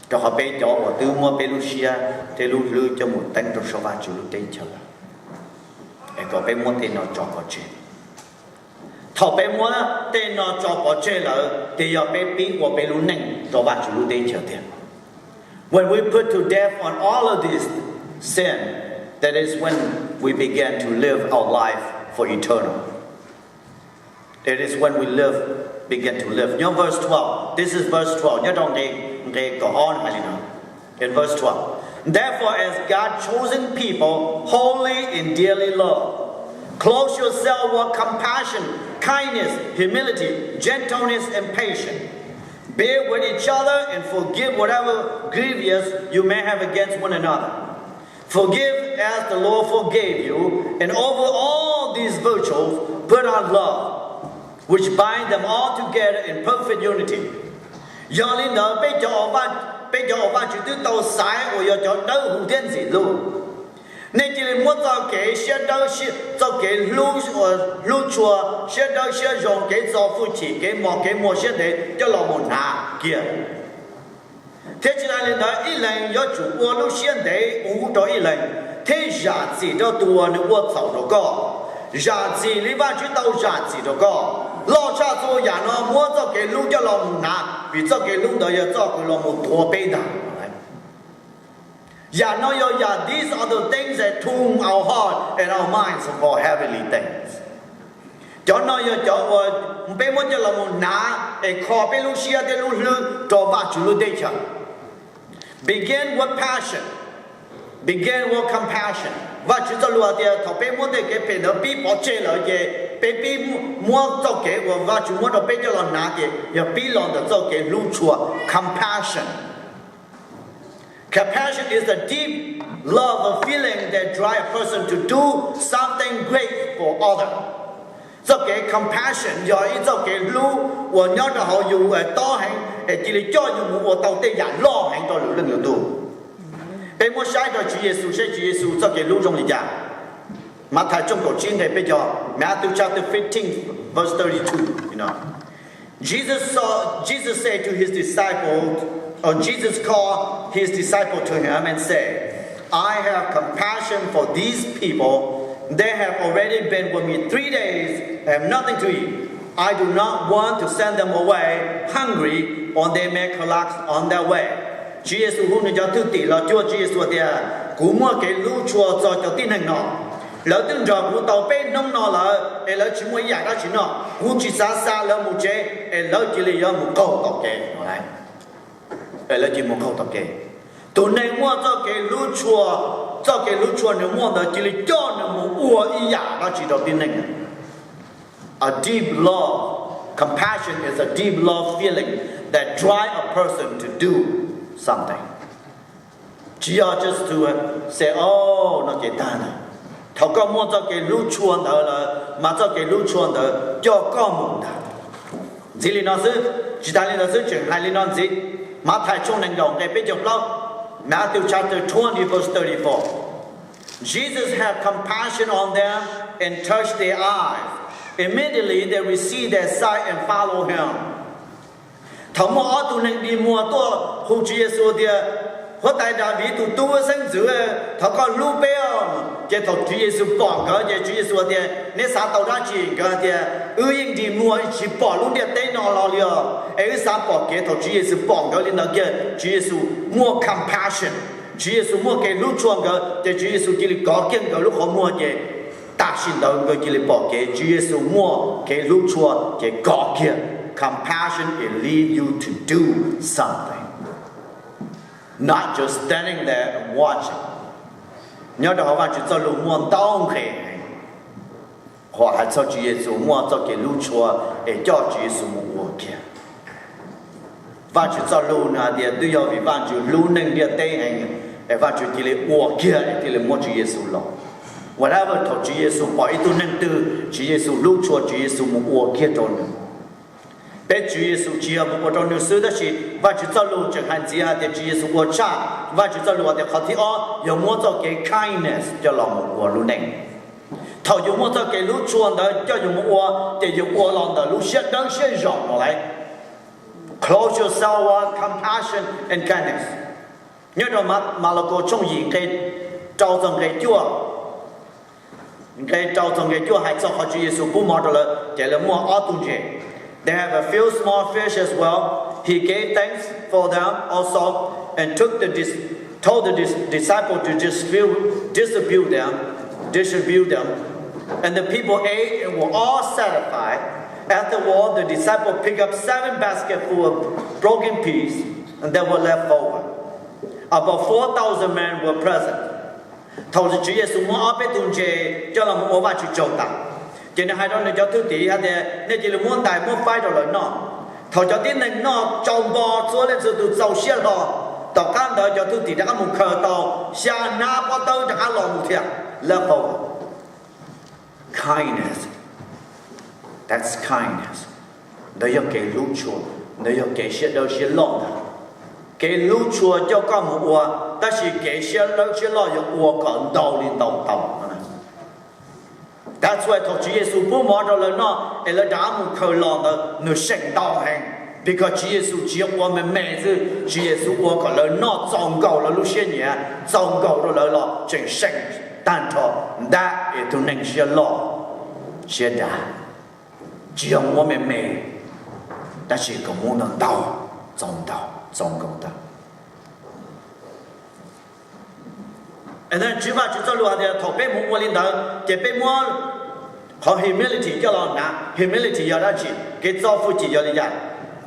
Rau qhov peb cov uas twb muab peb lub siab thiab lub hlwb coj mus teeb rau saum Vajtswv lub teb chaws lawm, es kom peb muab tej no tso pov tseg. Thaum peb muab tej no tso pov tseg lawm, ces yog peb pib ua peb lub neej rau Vajtswv lub teb chaws tiag. When we put to death on all of this sin, that is when we begin to live our life for eternal. It is when we live, begin to live. Nyob verse twelve. This is verse twelve. Nyob rau nqe, nqe kaum ob hais li no. In verse twelve. Therefore, as God's chosen people, holy and dearly loved, clothe yourself with compassion, kindness, humility, gentleness, and patience. Bear with each other and forgive whatever grievance you may have against one another. Forgive as the Lord forgave you, and over all these virtues put on love, which bind them all together in perfect unity. Yog li ntawd, peb cov, peb cov uas Vajtswv twb tau xaiv uas yog cov dawb huv thiab ntxim hlub, nej cia li muab txoj kev siab dawb, txoj kev hlub, hlub tshua, siab dawb siab zoo, kev txo hwj chim, kev mos kev muag siab ntev coj los mus hnav kiag. Thiab tsis tas li ntawd, ib leeg yuav tsum ua lub siab ntev ua rau ib leeg, thiab zam txim rau tus uas nws ua txhaum rau koj, zam txim li Vajtswv tau zam txim rau koj. Loj tshaj txhua yam no muab txoj kev hlub coj los mus hnav, vim txoj kev hlub ntawd yog txoj kev los mus tuav peb ntag. Yam no yog yam, these are the things that tune our heart and our minds for heavenly things. Cov no yog cov uas peb muab coj los mus hnav es kho peb lub siab thiab lub hlwb rau Vajtswv lub teb chaws. Begin with passion. Begin with compassion. Vajtswv txoj lus hais tias thaum peb muab tej kev phem ntawd pib pov tseg lawm ces peb pib muab txoj kev uas Vajtswv muab rau peb coj los hnav ces yog pib los ntawm txoj kev hlub tshua, compassion. Compassion is the deep love of feeling that drive a person to do something great for other. Txoj kev compassion yog ib txoj kev hlub uas nyob rau hauv yus tob heev es cia li coj yus mus ua tau tej yam loj heev rau lwm leej lwm tus. Peb muab saib rau Tswv Yexus seb Tswv Yexus txoj kev hlub zoo li cas. Mathais tshooj kaum tsib nqe peb caug, Matthew chapter fifteen, verse thirty-two, you know. Jesus saw, Jesus said to his disciples, or Jesus called his disciple to him and said, I have compassion for these people. They have already been with me three days and have nothing to eat. I do not want to send them away hungry, or they may collapse on their way. Tswv Yexus hu nws cov thwj tim los cuag Tswv Yexus tias, kuv muaj kev hlub tshua txog cov tib neeg no. Lawv twb nrog kuv tau peb hnub no lawm es lawv tsis muaj ib yam dab tsi noj. Kuv tsis xav xa lawv mus tsev es lawv cia li yuav mus qaug tom kev. Es lawv cia li mus qaug tom kev. Tus neeg muaj txoj kev hlub tshua, txoj kev hlub tshua nws muaj ntawd cia li coj nws mus ua ib yam dab tsi rau tib neeg. A deep love, compassion is a deep love feeling that drive a person to do something. Tsis yog just to say, oh, no ces tag ntag. Thaum koj muaj txoj kev hlub tshua ntawd lawm mas txoj kev hlub tshua ntawd coj koj mus ntag. Ntxiv li no xwb, tsis tas li ntawd xwb, tseem hais li no ntxiv. Mathais tshooj nees nkaum nqe peb caug plaub, Matthew chapter twenty, verse thirty-four. Jesus had compassion on them and touched their eyes. Immediately they received their sight and followed him. Thaum muaj ob tug neeg dig muag tuaj hu Tswv Yexus tias, huab tais Daviv tus tub, xeeb ntxwv, thov koj hlub peb os. Ces thaum Tswv Yexus pom nkawd ces Tswv Yexus tias, neb xav tau dab tsi? Nkawd tias, wb yeej dig muag tsis pom lub ntiaj teb no los li os, es wb xav pom kev. Thaum Tswv Yexus pom nkawd li ntawd kiag, Tswv Yexus muaj compassion, Tswv Yexus muaj kev hlub tshua nkawd, ces Tswv Yexus cia li kov kiag nkawd lub qhov muag ces tam sim ntawd nkawd cia li pom kev. Tswv Yexus muaj kev hlub tshua ces kov kiag. Compassion, it lead you to do something, not just standing there and watching. Nyob rau hauv Vajtswv txoj lus muaj ntau nqe heev uas hais txog Tswv Yexus muaj txoj kev hlub tshua es coj Tswv Yexus mus ua kiag. Vajtswv txoj lus nws hais tias twb yog vim Vajtswv hlub neeg ntiaj teb heev es Vajtswv cia li ua kiag es cia li muab Tswv Yexus los. Whatever, thaum Tswv Yexus pom ib tug neeg twg, Tswv Yexus hlub tshua, Tswv Yexus mus ua kiag rau nws. Peb Tswv Yexus tsis yog mus ua rau nws xwb, tab sis Vajtswv txoj lus tseem hais ntxiv hais tias Tswv Yexus ua tshaj. Vajtswv txoj lus hais tias qhov thib ob yog muab txoj kev kindness coj los mus ua lub neej. Thaum yus muaj txoj kev hlub tshua ntawd coj yus mus ua, ces yus ua los ntawm lub siab dawb siab zoo no lauj. Clothe yourself with compassion and kindness. Nyob rau Malakaus tshooj yim nqe rau txog nqe cuaj, nqe rau txog nqe cuaj hais txog qhov Tswv Yexus pub mov rau lawv ces lawv muaj ob tug ntses. They have a few small fish as well. He gave thanks for them also and took the dis- told the dis- disciple to distribute, distribute them, distribute them. And the people ate and were all satisfied. Afterward, the disciple picked up seven baskets full of broken pieces that were left over. About four thousand men were present. Thaum Tswv Yexus muab ob peb tug ntses coj los mus ua Vajtswv tsaug tas, ces nws hais rau nws cov thwj tim hais tias nej cia li muab ntais muab faib rau lawv noj. Thaum cov tib neeg noj tsau npo txhua leej txhua tus txaus siab hlo, tom qab ntawd cov thwj tim rov qab mus khaws tau xya hnab pob tawb rov qab los mus thiab. Lawv qau kindness, that's kindness. Ntawd yog kev hlub tshua, ntawd yog kev siab dawb siab loj ntag. Kev hlub tshua coj koj mus ua, tab sis kev siab dawb siab loj yog ua kom ntau li ntau tau. That's why thaum Tswv Yexus pub mov rau lawv noj es lawv rov qab mus khaws los ntawd nws seem ntau heev, because Tswv Yexus tsis yog ua me me xwb, Tswv Yexus ua kom lawv noj txaus nkaus lawv lub siab nyiam, txaus nkaus rau lawv los tseem seem tag nrho. Ntawd es tus neeg siab loj siab dav, tsis yog muab me me, tab sis kom muab ntau ntau, txaus ntau, txaus nkaus ntau. Tswv Vajtswv txoj lus hais tias thaum peb mus ua li ntawd ces peb muab qhov humility coj los hnav. Humility yog dab tsi? Kev txo hwj chim yog li cas?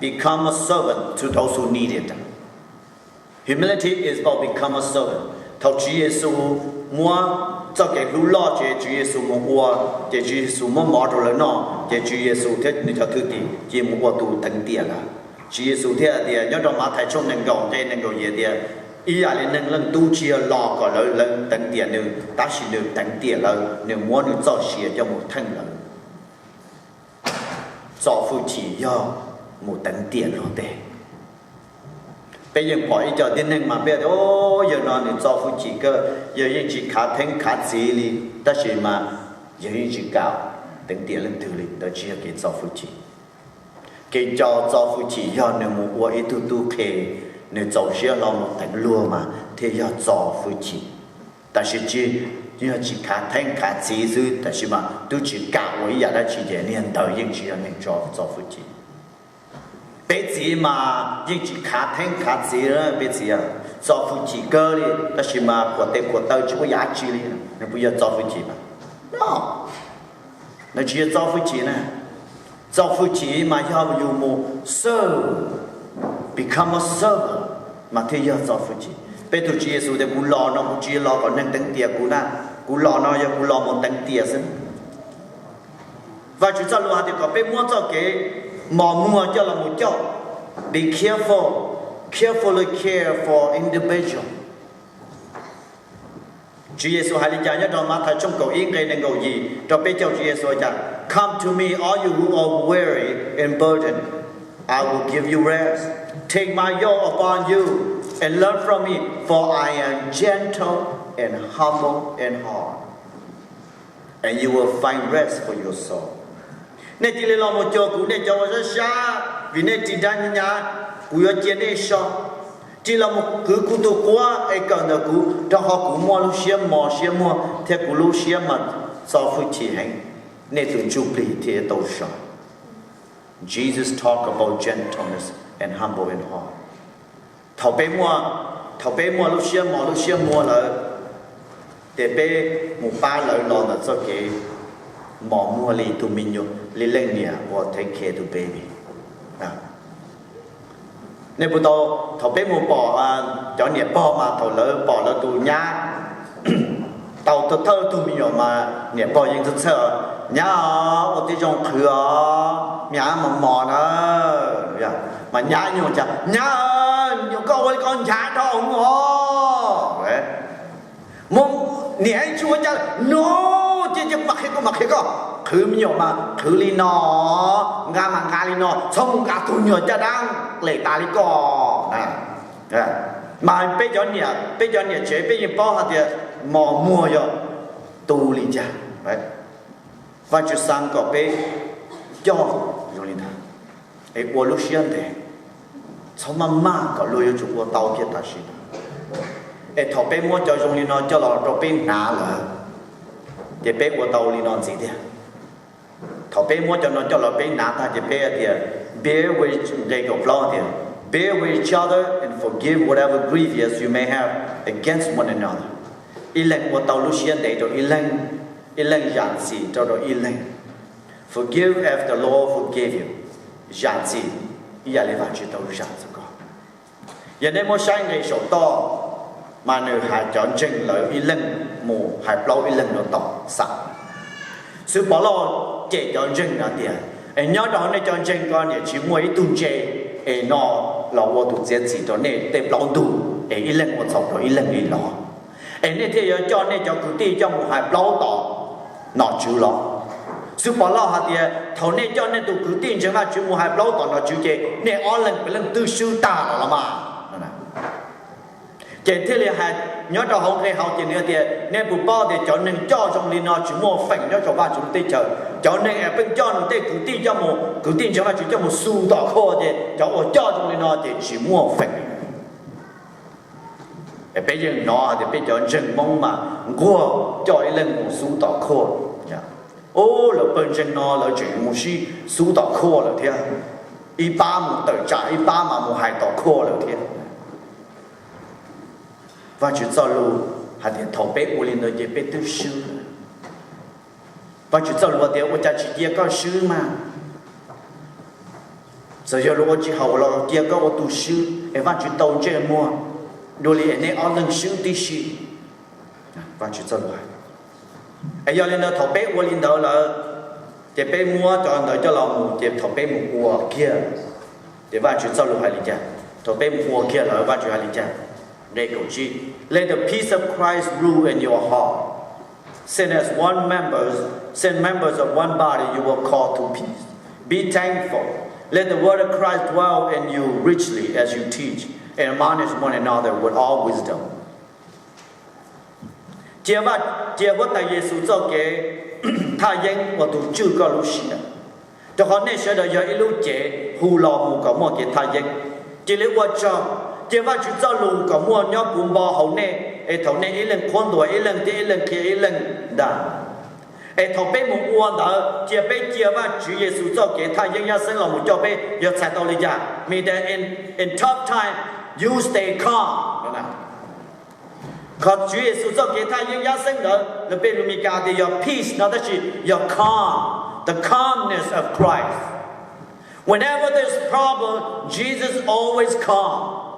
Become a servant to those who need it. Humility is about become a servant. Thaum Tswv Yexus muab txoj kev hlub loj ces Tswv Yexus mus ua, ces Tswv Yexus muab mov rau lawv noj, ces Tswv Yexus thiab nws cov thwj tim cia mus ua tus teev tiam lawm. Tswv Yexus thiaj tias nyob rau Mathais tshooj nees nkaum nqe nees nkaum yim tias, ib yam li Neeg Leej Tub tsis yog los kom lawv, lawv teev tiam nws, tab sis nws teev tiam lawv, nws muab nws txoj sia coj mus theej lawv. Txo hwj chim yog mus teev tiam luag tej. Peb yeej pom ib co tib neeg mas peb tias, o, yawg no nws txo hwj chim kawg, yawg yeej tsis khav theeb khav txiv li, tab sis mas yawg yeej tsis kam teev tiam leej twg li, ntawd tsis yog kev txo hwj chim. Kev txo hwj chim yog nws mus ua ib tug tub qhe, nws txaus siab hlo mus teev luag mas thiaj yog txo hwj chim. Tab sis tsis yog tsis khav theeb khav txiv xwb, tab sis mas twb tsis kam ua ib yam dab tsi ces niag ntawd yeej tsis yog neeg txo hwj chim. Peb txiv mas yeej tsis khav theeb khav txiv, peb txiv txo hwj chim kawg li, tab sis mas khuam tes khuam taw tsis ua yam dab tsi li, nws puas yog txo hwj chim mas? No, nws tsis yog txo hwj chim na. Txo hwj chim mas yog yus mus serve, become a servant, mas thiaj yog txo hwj chim. Peb tus Tswv Yexus tias kuv los no kuv tsis los kom neeg teev tiam kuv na, kuv los no yog kuv los mus teev tiam xwb. Vajtswv txoj lus hais tias kom peb muab txoj kev mos muag coj los mus coj. Be careful, carefully care for individual. Tswv Yexus hais li cas nyob rau Mathais tshooj kaum ib nqe nees nkaum yim rau peb caug? Tswv Yexus hais tias, Come to me, all you who are weary and burdened, I will give you rest. Take my yoke upon you and learn from me, for I am gentle and humble in heart, and you will find rest for your soul. Nej cia li los mus cuag kuv nej cov uas sab sab, vim nej ris nra nyav, kuv yuav cia nej so. Cia li los mus kwv kuv tus quab es kawm ntawm kuv, rau qhov kuv muaj lub siab mos siab muag thiab kuv lub siab mas txo hwj chim heev, nej tus ntsuj plig thiaj tau so. Jesus talk about gentleness and humble in heart. Thaum peb muaj, thaum peb muaj lub siab mos lub siab muag lawm, ces peb mus pab lawv los ntawm txoj kev mos muag li tus me nyuam, li leej niam uas take care tus baby. Nej puas tau, thaum peb mus pom cov niam pog mas thaum lawv pom lawv tus nyab tau thawj tug me nyuam mas niam pog yeej txhawj txhawj, nyab os, ua tib zoo qhwv os, me nyuam mos mos na. Mas nyab nyuam cas, nyab, me nyuam koj ua li koj nchav dhau os. Muaj niam tsis ua cas, no, cia cia kuv mam qhia, kuv mam qhia koj. Qhwv me nyuam mas qhwv li no, nqa mas nqa li no, txhob mus nqa tus nyuam caj dab lem tas li koj. Mas peb cov niam, peb cov niam tsev peb yeej paub hais tias mos muag yog tu li cas. Vajtswv xav kom peb coj zoo li ntawd, es ua lub siab ntev. Txhob maj maj kom luag yuav tsum ua tau kiag tam sim no. Es thaum peb muab cov zoo li no coj los rau peb hnav lawm, ces peb ua tau li no ntxiv tiag. Thaum peb muab cov no coj los peb hnav tag ces peb tias, bear with, nqe kaum plaub tias, bear with each other and forgive whatever grievance you may have against one another. Ib leeg ua tau lub siab ntev rau ib leeg, ib leeg zam txim rau rau ib leeg. Forgive as the Lord forgave you. Zam txim ib yam li Vajtswv tau zam txim koj. Yog nej muab saib nqe saum toj, mas nws hais cov ntseeg lawv ib leeg mus hais plaub ib leeg rau tom xam. Xib Pov Lauj cem cov ntseeg no tias, es nyob rau nej cov ntseeg ko niam tsis muaj ib tug ntse es no los ua tus txiav txim rau nej tej plaub ntug es ib leeg ua txhaum rau ib leeg li los? Es nej thiaj yuav coj nej cov kwv tij coj mus hais plaub tom nom tswv los? Xib Pov Lauj hais tias thaum nej coj nej tus kwv tij ntseeg Vajtswv mus hais plaub tom nom tswv ces nej ob leeg peb leeg twb swb tag los los mas. Ces thiaj li hais nyob rau hauv nqe hauv ces nws tias, nej puas paub tias cov neeg coj zoo li no tsis muaj feem nyob rau Vajtswv teb chaws? Cov neeg es pheej coj nws tej kwv tij coj mus, kwv tij ntseeg Vajtswv coj mus xu tom khuaj, ces cov uas coj zoo li no ces tsis muaj feem. Peb yeej hnov tias peb cov ntseeg Hmoob mas nquag coj ib leeg mus xub tom khuaj. Ub, lawv pawg ntseeg no lawv tseem mus sib xub tom khuaj lawm thiab. Ib pab mus tawm tsam ib pab mas mus hais tom khuaj lawm thiab. Vajtswv txoj lus hais tias thaum peb ua li ntawd ces peb twb swb. Vajtswv txoj lus tias ua cas tsis cia koj swb mas? Txawm yog luag ua tsis haum los cia koj ua tus swb es Vajtswv tau ntsej muag dua li es nej ob leeg swb tib si. Vajtswv txoj lus hais. Es yog li ntawd thaum peb ua li ntawd lawm, ces peb muab cov ntawd coj los mus, ces thaum peb mus ua kiag, ces Vajtswv txoj lus hais li cas? Thaum peb mus ua kiag lawm Vajtswv hais li cas? Nqe kaum tsib, let the peace of Christ rule in your heart. Since as one members, since members of one body, you were called to peace. Be thankful. Let the word of Christ dwell in you richly as you teach and admonish one another with all wisdom. Cia, cia Huab Tais Yexus txoj kev thaj yeeb ua tus tswj koj lub siab, rau qhov nej sawv daws yog ib lub cev hu los mus kom muaj kev thaj yeeb. Cia li ua tsaug, cia Vajtswv txoj lus kom muaj nyob puv npo hauv nej, es thaum nej ib leeg qhuab ntuas ib leeg thiab ib leeg qhia ib leeg ntag. Es thaum peb mus ua ntawd, cia peb cia Vajtswv Yexus txoj kev thaj yeeb yaj xeeb los mus coj peb, yog txhais tau li cas? Means that in, in tough time, you stay calm. Qhov Tswv Yexus txoj kev thaj yeeb yaj xeeb ntawd, lawv peb lus Mis Kas tias yog peace no, tab sis yog calm, the calmness of Christ. Whenever there's problem, Jesus always calm.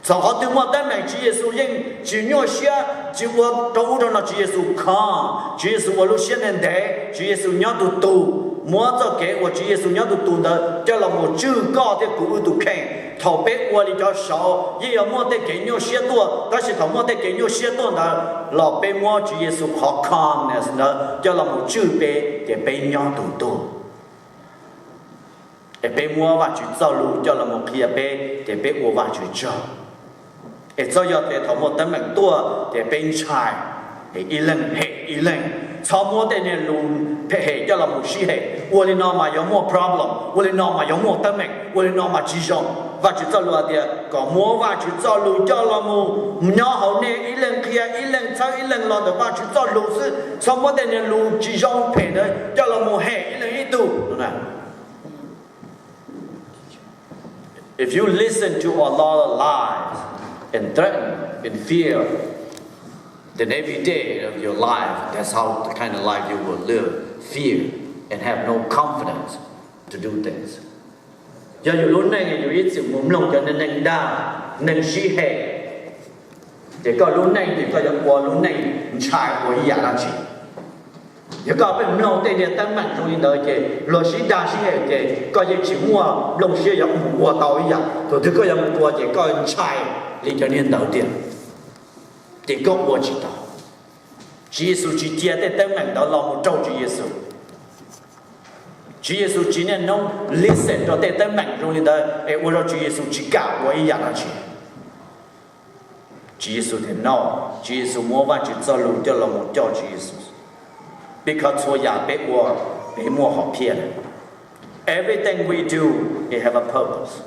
Txog qhov twg muaj teeb meem Tswv Yexus yeej tsis nyuaj siab, tsis ua rau ub rau no, Tswv Yexus calm, Tswv Yexus ua lub siab ntev ntev, Tswv Yexus nyob tus tus. Muab txoj kev uas Tswv Yexus nyob tus tus ntawd coj los mus tswj koj thiab kuv wb tus kheej. Thaum peb ua li cov saud yeej yuav muaj tej kev nyuaj siab tuaj, tab sis thaum muaj tej kev nyuaj siab tuaj ntawd los peb muab Tswv Yexus qhov calmness ntawd coj los mus tswj peb ces peb nyob tus tus. Es peb muab Vajtswv txoj lus coj los mus qhia peb ces peb ua Vajtswv tsaug. Es txhob yog tias thaum muaj teeb meem tuaj ces peb ntshai, es ib leeg hem ib leeg. Txhob muab tej niag lus phem hem coj los mus sib hem. Ua li no mas yuav muaj problem, ua li no mas yuav muaj teeb meem, ua li no mas tsis zoo. Vajtswv txoj lus hais tias kom muab Vajtswv txoj lus coj los mus nyob hauv nej, ib leeg qhia ib leeg, txhawb ib leeg los ntawm Vajtswv txoj lus xwb. Txhob muab tej niag lus tsis zoo phem ntawd coj los mus hem ib leeg ib tug. If you listen to a lot of lies and threaten and fear, then every day of your life, that's how the kind of life you will live, fear and have no confidence to do things. Yog yus lub neej yus ib txwm mus mloog cov neeg dag, neeg sib hem, ces koj lub neej ces koj yuav ua lub neej ntshai ua ib yam dab tsi. Yog koj pheej mloog tej niag teeb meem zoo li ntawd ces luag sib dag sib hem ces koj yeej tsis muaj nplooj siab yuav mus ua tau ib yam. Thaum twg koj yuav mus ua ces koj ntshai li cov niag ntawd tiag, ces koj ua tsis tau. Tswv Yexus tsis cia tej teeb meem ntawd los mus raug Tswv Yexus. Tswv Yexus tsis niaj hnub listen rau tej teeb meem zoo li ntawd es ua rau Tswv Yexus tsis kam ua ib yam dab tsi. Tswv Yexus tias no, Tswv Yexus muab Vajtswv txoj lus coj los mus coj Tswv Yexus. Because txhua yam peb ua, peb muaj hom phiaj. Everything we do, it have a purpose.